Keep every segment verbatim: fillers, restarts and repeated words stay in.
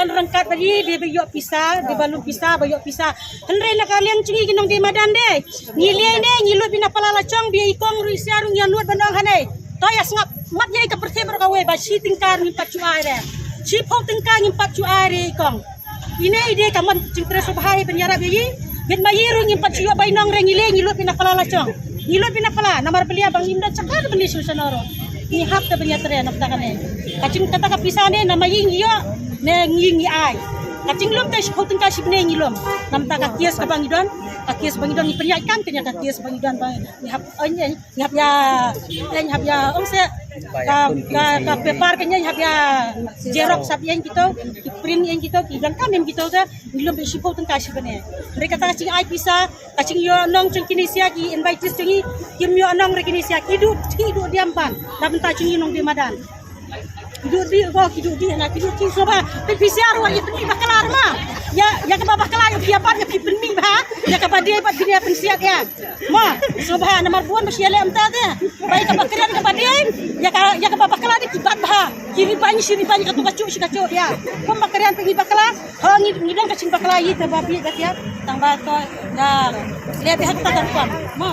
Ryngkat bad i, dei ba ïoh pisa, dei ba lum pisa, ba ïoh pisa. Hynrei na ka liang jong ngi ki nongdie madan de, ngi leh ne, ngi lut beit na pala la jong, bad i kong ruh i sia ruh ngi nud ban ong hangne. To ïa sngap, mat ïa ka pyrthei baroh kawei ba shi tyngka ngim pat shu ai re. Shiphew tyngka ngim pat shu ai re i kong. Ine i dei ka mon jingtrei sngewbha ban ïarap ïa i. Bad ma i ruh ngim pat shu ïoh bai nong re, ngi leh, ngi lut beit na pala la jong. Ngi lut beit na pala namar balei, ba ngim don jaka ban leit sha shnong ruh. Ngi hap te ban ïatrei na bynta kane. Ka jing kata ka pisa ne, na ma i ngi ïoh ne ngi, ngi ai. Ka jinglum te shiphew tyngka shi bnai ngi lum. Na bynta ka case kaba ngi don, ka case ba ngi don, ngi pynïaid kam kane ka case ba ngi don, ba ngi hap, eh, ngi hap ïa, eh, ngi hap ïa, ong se, ka, ka, ka paper kane ngi hap ïa xerox, hap ïa kito, ki print ïa kito, ki donkam ïa kito te. Ngi lum beit shiphew tyngka shi bnai. Hynrei kata ka jingai pisa, ka jingïoh nong jong kine sia, ki invitees jong ngi, kim ïoh nong re kine sia, ki duh, ki duh diam ban na bynta jong ngi nongdie madan. Ki duh dih ko, ki duh dih na, ki duh dih sngewbha. Phi, phi sia ruh ïa pynmih bakla ma. Ïa, ïa kaba bakla ïa phi ïa pat ïa phi pynmih bha. Ïa kaba dei pat phi ïa pynsiat ïa. Ma, sngewbha namar bun ba shi ïaleh mynta te. Ba ïa kaba kren kaba dei, ïa ka, ïa kaba bakla dei ki bat bha. Ki ri baiñ shi ri baiñ, ka tu ka cuh shi ka cuh ïa. Kum ba kren pynmih bakla. Ho ngi, ngi don ka jingbakla ïa te ba bieit ba tiap. Tang ba to ïa leh beit ha kata ka rukom. Mo.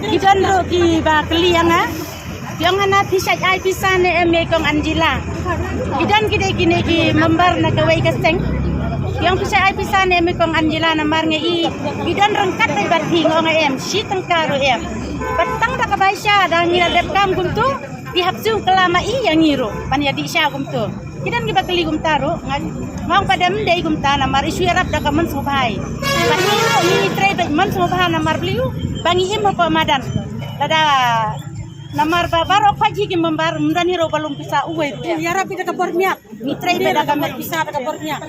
Ki don ruh kiba kylli ïa nga. Ki ong hana phi shait ai pisa ne em ïa i kong Angela. Ki don ki dei kine ki member na kawei ka seng. Ki ong phi shait ai pisa ne em ïa i kong Angela namar nga i, i don ryngkat bad phi, nga ong em, shi tyngka ruh em. Bad tang da kaba sha da ngi la dep kam kumtu. Phi hap shu kylla ma i ïa ngi ruh ban ïa dih sha kumtu. Ki don kiba kylli kumta ruh, nga, nga ong pat ym dei kumta namar i shu ïarap da ka mon sngewbha. Bad ngi ruh ngi trei bad mon sngewbha namar balei u ba ngi im hapoh madan. Lada namar ba baroh khoit hi ki member, ym don hi ruh ba lum pisa uwei ruh. Ïarap beit da ka bor miat. Ngi trei beit da ka met pisa da ka bor miat.